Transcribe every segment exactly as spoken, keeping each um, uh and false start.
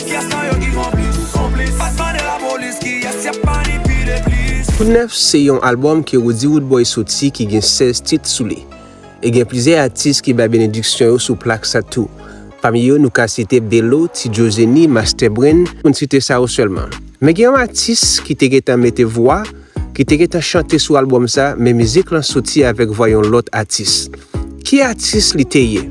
Kiyès nan yo ki konplis? Konplis. Pa t mande lapolis kiyès y ap manipile plis. Tout Nèf se yon albòm ke Roody Roodboy soti ki gen sèz tit sou li. E gen plizyè atis ki bay benediksyon yo sou plak sa tou. Pami yo, nou ka site Belo, Ti Joe Zeni, Master Brain, pou n site sa yo sèlman. Men gen yon atis ki te gentan mete vwa, ki te gentan chante sou albòm sa, men mizik lan soti avèk vwa yon lòt atis. Ki atis li te ye?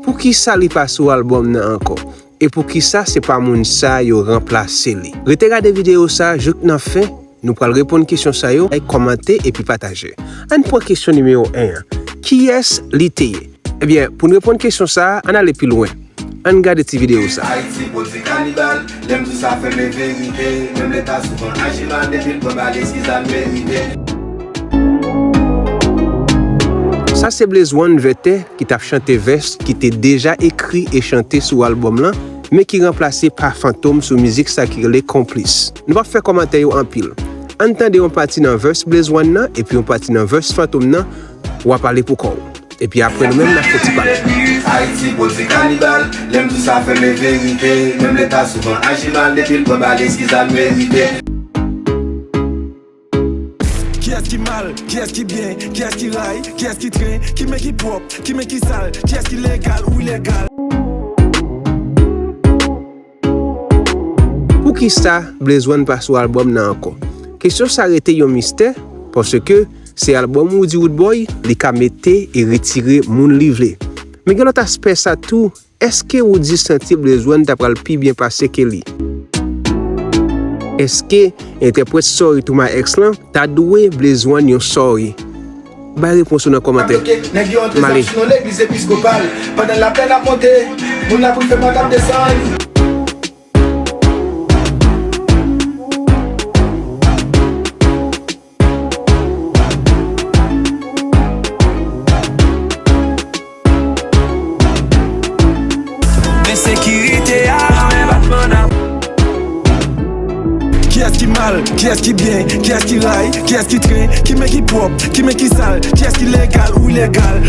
Poukisa li pa sou albòm nan ankò? E poukisa se pa moun sa yo ranplase li? Rete gade videyo sa jouk nan fen, nou pral reponn kesyon sa yo, like, kòmante epi pataje. Ann pran kesyon nimewo en an. Kiyès li te ye? Ebyen, pou n reponn kesyon sa a, ann ale pi lwen. Ann gade ti videyo sa. Ayiti pwodui kanibal, lè m di w sa fèmen verite. Menm Leta souvan aji mal depi l pran bal eskiz la l merite. Sa se Blaze One Vètè ki t ap chante vès ki te deja ekri e chante sou albòm lan, men ki ranplase pa Fantom sou mizik sa ki rele Konplis. Nou p ap fè kòmantè yo anpil. Ann tande yon pati nan vès Blaze One nan epi yon pati nan vès Fantom nan, w a pale pou kò w. Epi apre nou menm n ap fè ti pale. Ayiti pwodui kanibal, lè m di w sa fèmen verite. Menm Leta souvan aji mal depi l pran bal eskiz la l merite. Kiyès ki mal, kiyès ki byen, kiyès ki ray, kiyès ki tren, ki men ki pwòp, ki men ki sal, kiyès ki legal ou ilegal. Poukisa Blaze One pa sou albòm nan ankò? Kesyon sa rete yon mistè, paske se albòm Roody Roodboy, li ka mete e retire moun li vle. Men gen lòt aspè sa tou, èske Roody santi Blaze One ta pral pi byen pase ke li? Èske entèprèt Sorry To My Ex lan ta dwe Blaze One yon sorry? Bay repons ou nan kòmantè. Nèg yo antre zam sou non legliz episkopal. Pandan lapèn ap monte, moun la pou fè makab desann. Ensekirite a, men batman ap. Kiyès ki mal, kiyès ki byen, kiyès ki ray, kiyès ki tren, ki men ki pwòp, ki men ki sal, kiyès ki legal ou ilegal.